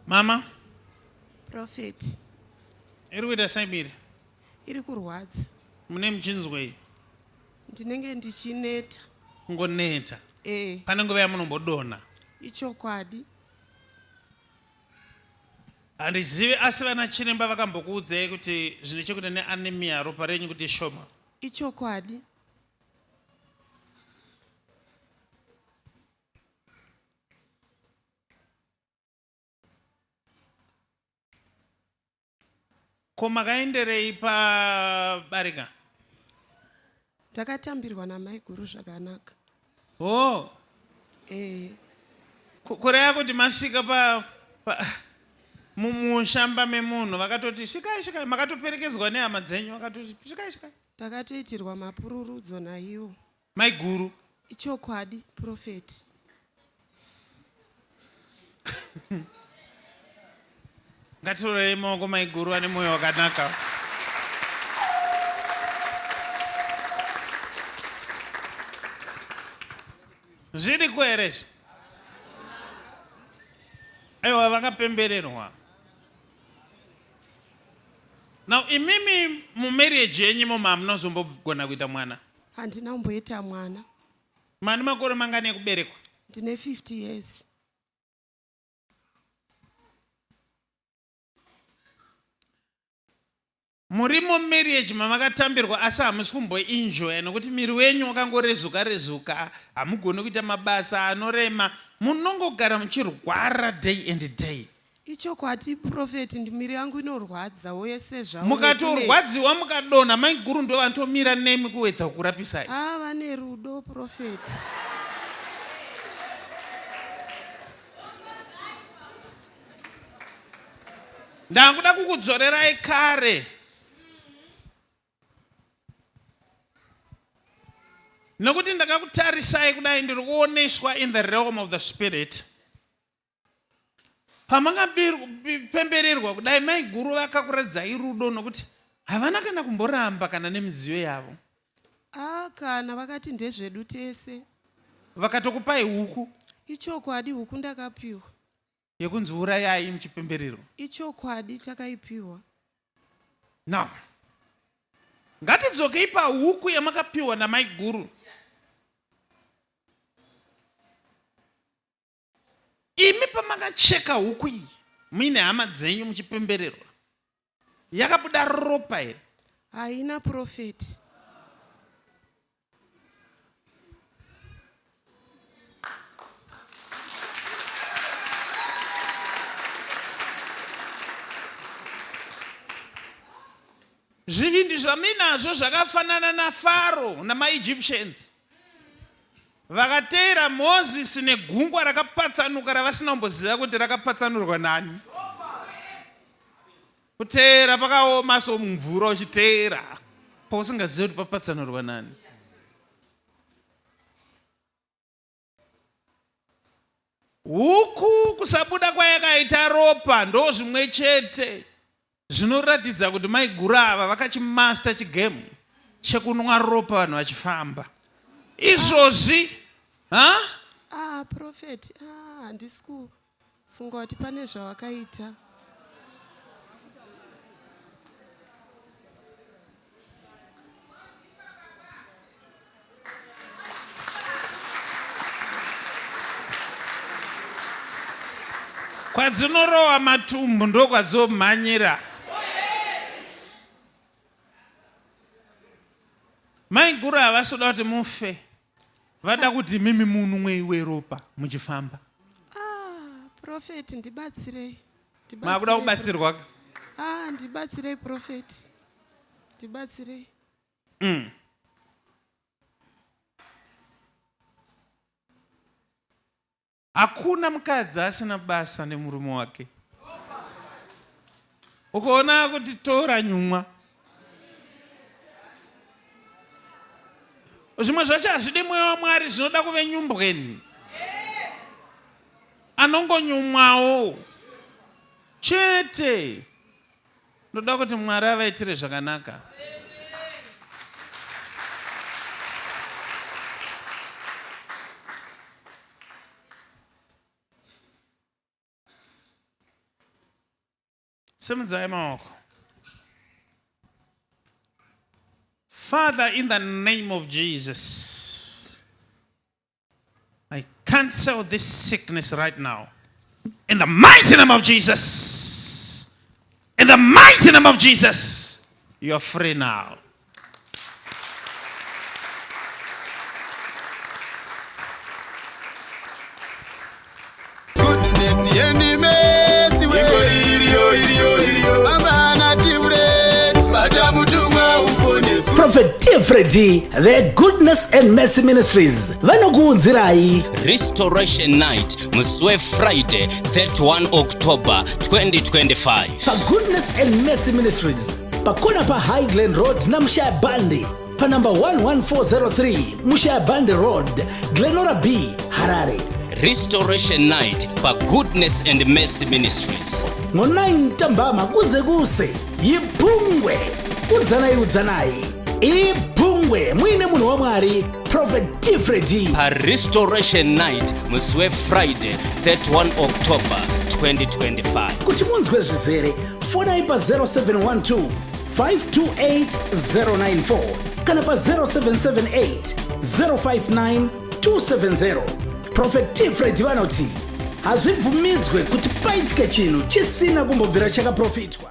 Mama. Prophet. Iri kuita sei miri? Iri kurwadza. Mune muchinzwei? Ndinenge ndichineta. Kungoneta. Eh. Pane nguva yamunombodonha. Ichokwadi. Handizivi asi vana chiremba vakambokuudzai kuti zvine chekuita neanemia ropa renyu kuti ishoma. Ichokwadi. Ko makaenderei pabarika? Ndakatambirwa namaiguru zvakanaka. Oh. Eh. Kureva kuti masvika pa, pa mumusha mba memunhu vakatoti svikai svikai makatoperekedzwa nehama dzenyu vakatoti svikai svikai. Takatoitirwa mapururudzo naiwo. Maiguru. Ichokwadi prophet. Ngatirorei maoko maiguru ane moyo wakanaka. Zviriko here izvi? Aiwa vakapembererwa. Now imimi mumarriage yenyu imomo hamunozombogona kuita mwana. Handina kumboita mwana. Mane makore mangani ekuberekwa? Ndine 50 years. Muri mumarriage mamakatambirwa asi hamusi kumboenjoya nokuti miri wenyu wakangorezuka rezuka, hamugoni kuita mabasa anorema, munongogara muchirwara day and day. Ichokwadi prophet miri yangu inorwadza wese zvawo. Mukatorwadziwa mukadonha maiguru ndo vanotomira nemi kuedza kukurapisai. Ah vane rudo prophet. Ndakuda kukudzorerai kare. Nokuti ndakakutarisai kudai ndiri kuoneswa in the realm of the spirit. Pamakapembererwa kudai maiguru vakakuratidzai rudo nokuti havana kana kumboramba kana nemidziyo yavo. Ah, kana vakati ndezvedu tese. Vakatokupai huku. Ichokwadi huku ndakapiwa. Yekunzi urayai muchipembererwa. Ichokwadi takaipiwa. Now, ngatidzokei pahuku yamakapiwa namaiguru. Imi pamakacheka huku iyi muine hama dzenyu muchipembererwa, yakabuda ropa here? Haina prophet. Zvivindi zvamuinazvo zvakafanana naFaro namaEgyptians. Vakateera Mozisi negungwa rakapatsanuka ravasina kumboziva kuti rakapatsanurwa nani. Kuteera pakaoma somumvura uchiteera pausingazivi kuti papatsanurwa nani. Huku kusabuda kwayakaita ropa ndozvimwe chete zvinoratidza kuti maiguru ava vakachimasta chigame chekunwa ropa vanhu vachifamba izvozvi ha ah prophet ah handisi kufunga kuti pane zvawakaita Kwadzinorowa matumbu ndokwadzomhanyira. Maiguru havasi kuda kuti mufe, vada kuti imimi munwe iwe ropa muchifamba. Ah, prophet ndibatsirei. Makuda kubatsirwa? Ah, ndibatsirei prophet. Ndibatsirei. Hakuna mukadzi asina basa nemurume wake. Ukaona kuti tora nyumwa. Zvimwe zvacho hazvidi mweya waMwari zvinoda kuve nyumbweni. Anongonyumwawo chete. Ndoda kuti Mwari avaitire zvakanaka. Simudzai maoko. Father, in the name of Jesus, I cancel this sickness right now. In the mighty name of Jesus. In the mighty name of Jesus, you are free now. Goodness and mercy, we iriyo iriyo iriyo amana tivret bata mutumwa uponeswe. Prophet T. Freddy, the Goodness and Mercy Ministries vanokuunzirai Restoration Night musi weFriday 31 October 2025. PaGoodness and Mercy Ministries pakona paHigh Glen Road naMushaya Bandi panumber 11403 Mushaya Bandi Road, Glenora B, Harare. Restoration Night paGoodness and Mercy Ministries. Ngo-9 ntambama kuze kuse yiphungwe udzanai udzanai iphungwe muine munhu wamwari Prophet T. Freddy. PaRestoration Night musi weFriday 31 October 2025. Kuti munzwe zvizere fonai pa0712 528 094 kana pa0778 059 270. Prophet T. Freddy vanoti hazvibvumidzwe kuti paitike chinhu chisina kumbobvira chakaprofitwa.